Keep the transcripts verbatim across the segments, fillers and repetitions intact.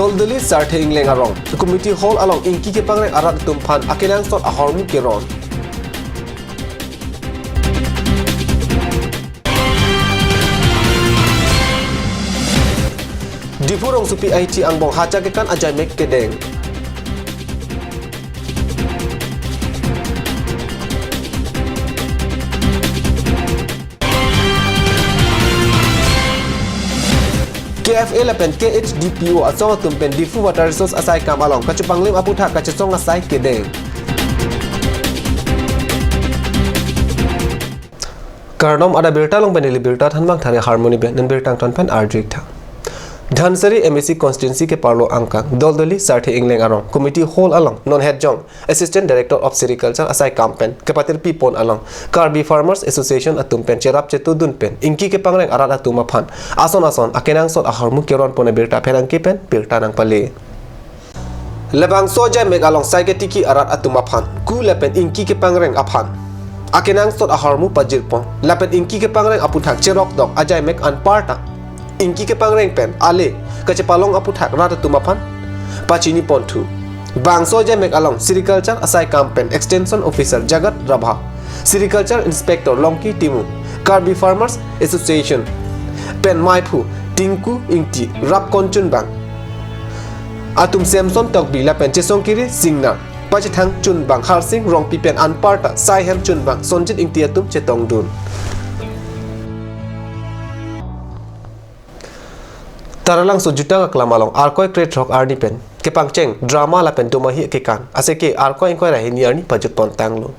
Doldoli Sarthe Ingleng arong Community Hall along ingki kepangreng arat atum aphan akenangsot ahormu keron. Diphu rongsopi ahithi angbong hacha kekan ajaimek kedeng. K F A lapen K H D P O asong atum pen Diphu Water Resource asai kam along kachepanglim aputhak kachesong asai kedeng. Kardom, adap birta along pen neli birta thanbang thari Harmony Bey, non birta angton pen arju-ik tha. Dhansiri M A C constituency keparlo angkang Doldoli Sarthe Ingleng arong Community Hall along non hetjong Assistant Director of Sericulture asai kam pen kepatirpi pon along Karbi Farmers Association atum pen cherap chetudun pen ingki kepangreng arat atum aphan ason ason akenangsot ahormu keron pon abirta pherangke pen birta nangpale. Labangso ajaimek along sai ketiki arat atum aphan ku lapen ingki kepangreng aphan akenangsot ahormu pajirpon lapen ingki kepangreng aputhak cherokdok ajaimek anparta ingki kepangreng pen ale kachepalong aputhak rat atum aphan pachini ponthu. Bangso ajaimek along Sericulture asai kam pen Extension Officer Jagat Rabha, Sericulture Inspector Longki Timung, Karbi Farmers Association pen maiphu Tinku Ingti, rap konchunbang atum Samson Tokbi lapen chesongkiri singnar pachethang chunbang Harsing Rongpi pen anparta saihem chunbang Sonjit Ingti atum chetongdun. Taralangso jutang aklam along Arkoi krethrok arni pen kepangcheng drama lapen domahi kekan aseke Arkoi ingkoi ra hini arni pajutpon tanglo.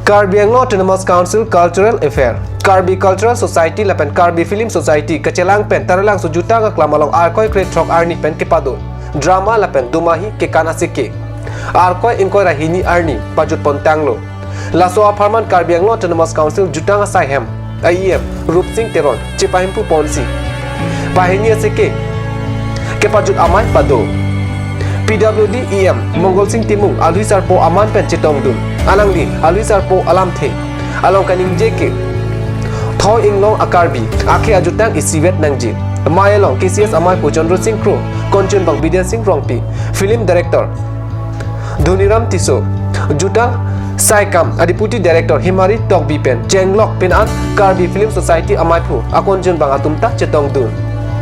Karbi Anglong Autonomous Council Cultural Affair, Karbi Cultural Society lapen Karbi Film Society kachelang pen Taralangso jutang aklam along Arkoi krethrok arni pen kepado drama lapen domahi kekan aseke Arkoi ingkoi ra hini arni pajutpon tanglo. Laso apharman Karbi Anglong Autonomous Council jutang asaihem E M Rupsing Teron chepahemphu ponsi pahini aseke kepajut amei pado. P W D E M Mongol Sing Timung alwi sarpo aman pen chetongdun. Alangli alwi sarpo alamthe along kaningje ke thoi inglong a-Karbi akhei ajutang isivet nangji. Mei along K C S amei pu Chandra Sing Kro, konchunbang Bidya Sing Rongpi, film director Dhoniram Tisso, jutang saikam a-Deputy Director Himari Tokbi pen chenglok pin an Karbi Film Society amaiphu akonchunbang atum ta chetongdun.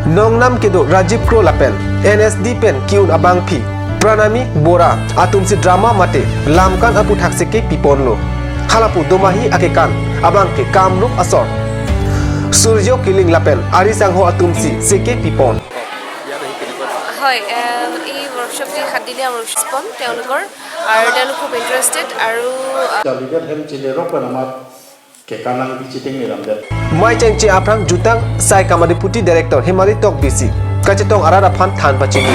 Nongnam kedo Rajiv Kro lapen N S D pen ki-un abangpi Pranami Bora atumsi drama mate lamkan aputhak seke piponlo. Halapu domahi akekan abangke Kamrup asor Surjo Killing lapen ari sangho atumsi seke pipon. হয়, এ, এই ৱৰ্কশ্বপটি সাতদিনীয়া ৱৰ্কশ্বপ তেওঁলোকৰ, আৰু তেওঁলোক খুব ইণ্টাৰেষ্টেড আৰু, আ, Kalibet hem chile rok pen amat kekan nangbi chiteng ni ramdet. Mei chengche aphrang jutang saikam a-Deputy Director Himari Tokbisi kachetong arat aphan than pachini.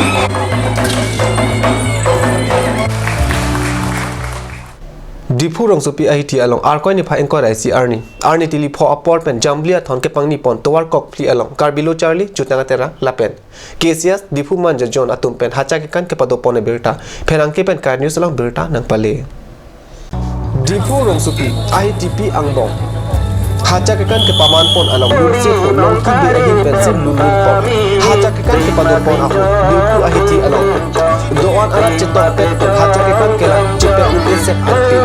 Diphu rongsopi ahithi along Arkoi niphai ingkoi ra isi arni, arni tili pho apor pen Jambili Athon kepangnipon tovar kokphli along Karbi Lo Charli Jutang Aterang lapen K C S Diphu Manja Zone atum pen hacha kekan kepadopon abirta pherangke pen Kai News along birta nangpale. Diphu rongsopi ahithipi angbong hacha kekan kepamanpon along Lungsi Pho Longki Bey ahin pensi lunlunpon. Hacha kekan kepadopon ahut Diphu ahithi along do-an arat chetongpet pen hacha kekan kelang chepet un esek angti.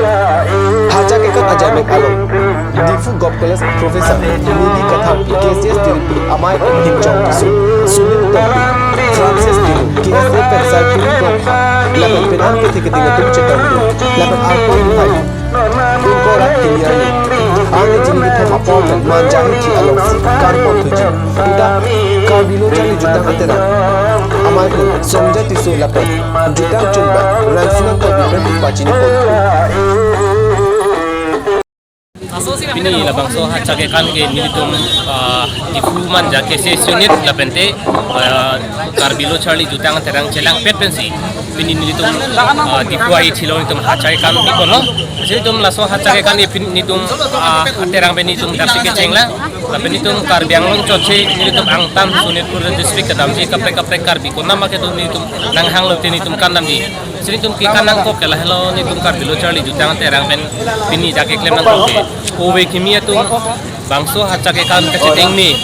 Hacha kekan ajaimek along Diphu Govt College Professor Nili Katharpi, K C S Diripi amei Himchong Tisso, Sunil Tokbi, Francis Diphu, K S A pen Saikuri Tokha, lapen penang kethe kethe atum chetongdun, lapen Arkoi niphai ingkoi ra hini arni, arni chini kethom apor pen Manja ahithi alongsi kanpon thuji. Puta Karbi Lo Charli Jutang Aterang amaiphu Songja Tisso lapen jutang chunbang Rangsinang Tokbi pen pachini ponthu. Pini labangso hacha kekan ke nelitum, ah, Diphu Manja K C S unit lapente, ah, Karbi Lo Charli Jutang Aterang chelangpet pensi pini nelitum, ah, Diphu ahithi along nelitum hacha kekan biponlo. Nelitum laso hacha kekan ke pini nelitum, ah, Aterang pen nelitum dasi kechenglang. Lapen nelitum Karbi Anglong chotsi nelitum angtan Sonitpur district kedamji kaprek kaprek Karbi konama kedo nelitum nanghanglo te nelitum kandamji. Si nelitum kekan nangkok ke lahelo nelitum Karbi Lo Charli Jutang Aterang pen pini dak keklem nangkok ke. Ove kimi atum bangso hacha kekan kachetengme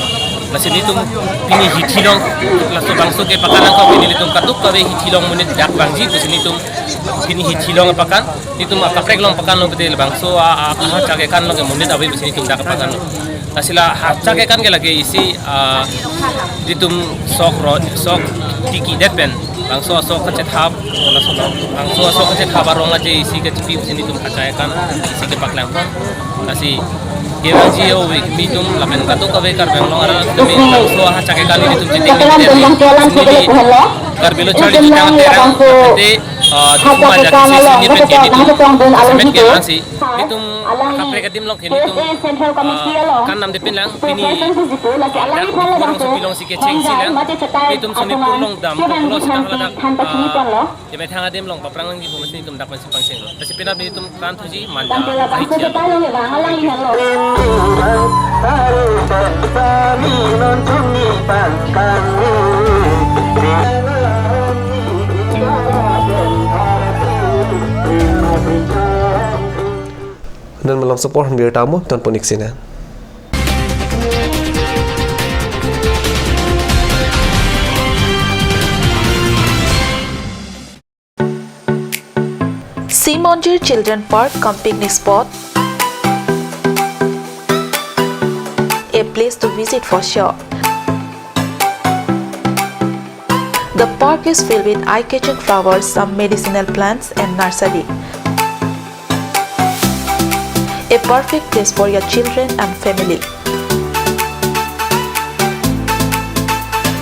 Lasi nelitum pini hithi along, laso bangso kepakan ako pini nelitum kadokave hithi along monit dak vangji pusi nelitum pini hithi along apakan, nelitum akaprek along pakan lo betul bangso a, a, a, hachak kekan along ke monit ave pusi nelitum dak pakan lo. Lasi la hachak kekan ke lake isi, ah, nelitum sok ro, sok tiki det pen. Bangso asok kachethap, laso lo. Bangso asok kachethap arong aje isi kachipi pusi nelitum hachak kekan, isi kepaklang pon. Lasi, kevangji o nelitum lapen kadokave Karbi Anglong arat tumi bangso hachak kekan nelitum chiting nelitum. Sini Karbi lo charli jutang terang, te, ah, dukuma jati si sini pen ke nelitum. Semet kevangji. Nelitum akaprek adim along ke nelitum, ah, kan namde pinlang pini, ah, dak kurang sopi alongsi kechengsi lang. Nelitum Sonitpur along dam, pulo sita haladak, ah, Jemethang adim along paphrang nangji pu masi nelitum dak pensi pangcheng lo. Lasi penap nelitum kan thuji manja. Non malomso apor han birta mo, ton ponik sina. Simonjir Children Park cum picnic spot, a place to visit for sure. The park is filled with eye-catching flowers, some medicinal plants and nursery. A perfect place for your children and family.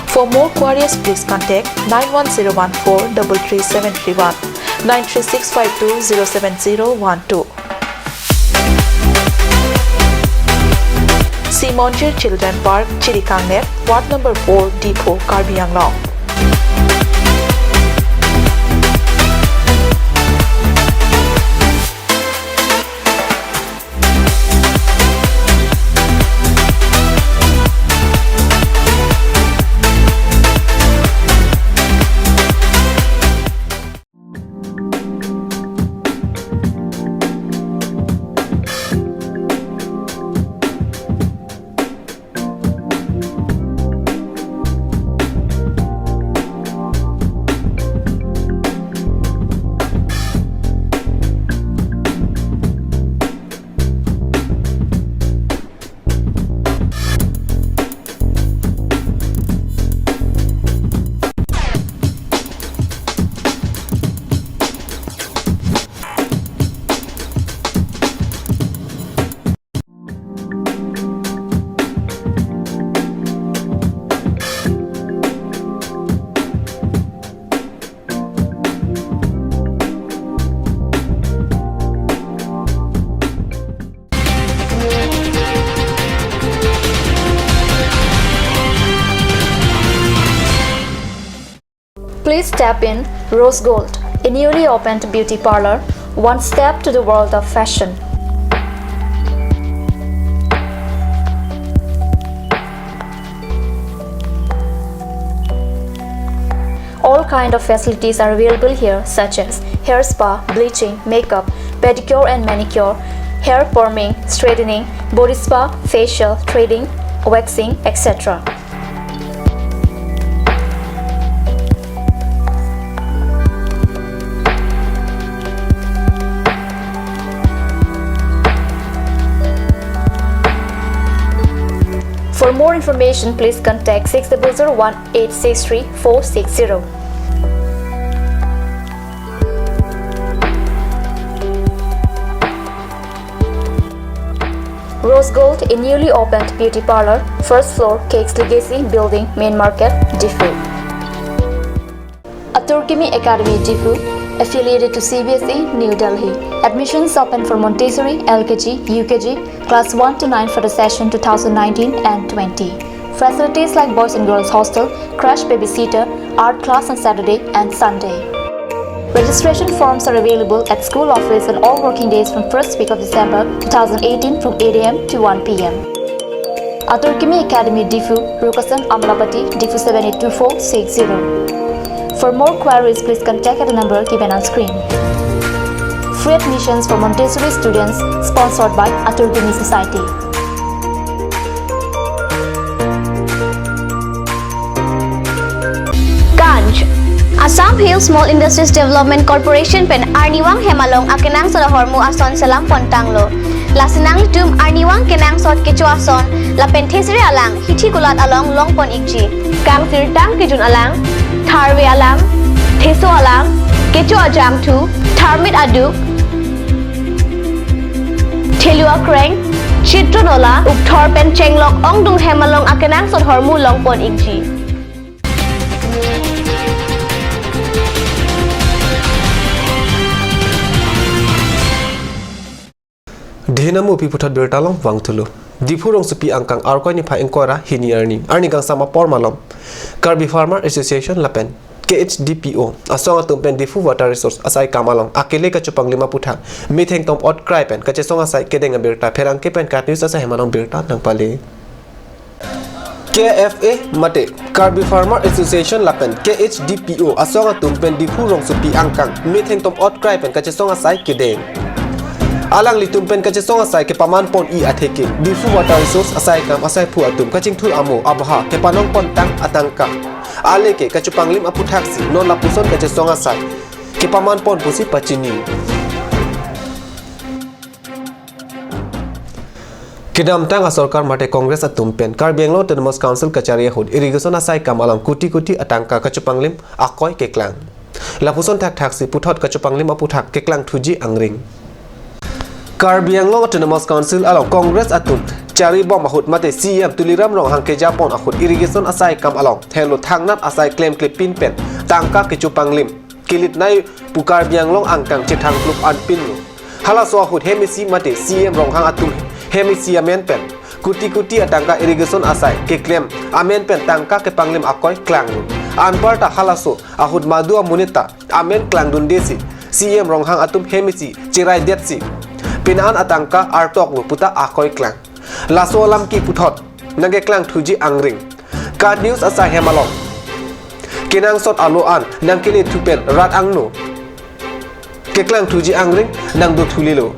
For more queries, please contact nine one zero one four double three seven three one, nine three six five two zero seven zero one two. Simonjir Children Park, Chirikangner, Ward number four, Diphu, Karbi Anglong. Please step in Rose Gold, a newly opened beauty parlor, one step to the world of fashion. All kind of facilities are available here, such as hair spa, bleaching, makeup, pedicure and manicure, hair perming, straightening, body spa, facial, threading, waxing, et cetera. For more information, please contact six double zero one eight six three four six zero. Rose Gold, a newly opened beauty parlor, first floor, Cakes Legacy Building, Main Market, Diphu. Atur Kimi Academy, Diphu, affiliated to C B S E, New Delhi. Admissions open for Montessori, L K G, U K G, class one to nine for the session two thousand nineteen and twenty. Facilities like boys and girls hostel, crash babysitter, art class on Saturday and Sunday. Registration forms are available at school office on all working days from first week of December two thousand eighteen from eight A M to one P M. Atur Kimi Academy, Diphu, Rukasan Amlapati, Diphu seven eight two four six zero. For more queries, please contact at the number given on screen. Free admissions for Montessori students, sponsored by Atur Kimi Society. Hill Small Industries Development Corporation pen arnivang hem along akenangsot ahormu ason selam pontanglo. Lasi nanglitum arnivang kenangsot kecho ason lapen thesere alang hithi kulat along longpon ikji. Kangsirtang kejun alang, tharve alang, theso alang, kecho ajangthu, tharmit aduk, thelu akreng, chitro nola, ukthor pen chenglok ongdung hem along akenangsot ahormu longpon ikji. Dihinamu pi puthot birta along vangthulo. Diphu rongsopi angkang Arkoi niphai ingkoi ra hini arni, arni kangsam apor malom Karbi Farmer Association lapen K H D P O asong atum pen Diphu Water Resource asai kam along akele kachopanglim aputhak metheng tom ot krai pen kachesong asai kedeng abirta pherangke pen KAT News asai hem along birta nangpale. K F A mate Karbi Farmer Association lapen K H D P O asong atum pen Diphu rongsopi angkang metheng tom ot krai pen kachesong asai kedeng. Alanglitum pen kachesong asai kepaman pon-i atheke Diphu Water Resource asai kam asaiphu atum kachingthur amo abaha kepanong pontang atangka ale ke kachopanglim aputhaksi non lapuson kachesong asai kepaman pon pusi pachini. Kedamtang asorkar mate Congress atum pen Karbi Anglong Autonomous Council kachari ahut irrigation asai kam along kuti kuti atangka kachopanglim akoi keklang. Lapuson thakthaksi puthot kachopanglim aputhak keklangthuji angring. Karbi Anglong Autonomous Council along Congress atum charibom ahut mate C E M Tuliram Ronghang kejapon ahut irrigation asai kam along helo thangnat asai klemkle pin pen tangka kachopanglim kelitnei pu Karbi Anglong angkang chethangplup anpinlo. Halaso ahut hem isi mate C E M Ronghang atum hem isi amen pen kuti kuti atangka irrigation asai keklem amen pen tangka kepanglim akoi klanglo. Anparta halaso ahut madu amonit ta amen klangdundesi C E M Ronghang atum hem isi cheraidetsi pin-an atangka artoklo puta akoi klang. Laso alam ke puthot nangkeklangthuji angring. KAT News asai hem along kenangsot alo an nangkelethu pen rat angno keklangthuji angring nangdothulelo.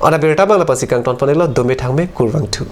Ada birta abang la pasi kangton ponelo, dome thangme, kurvangthu.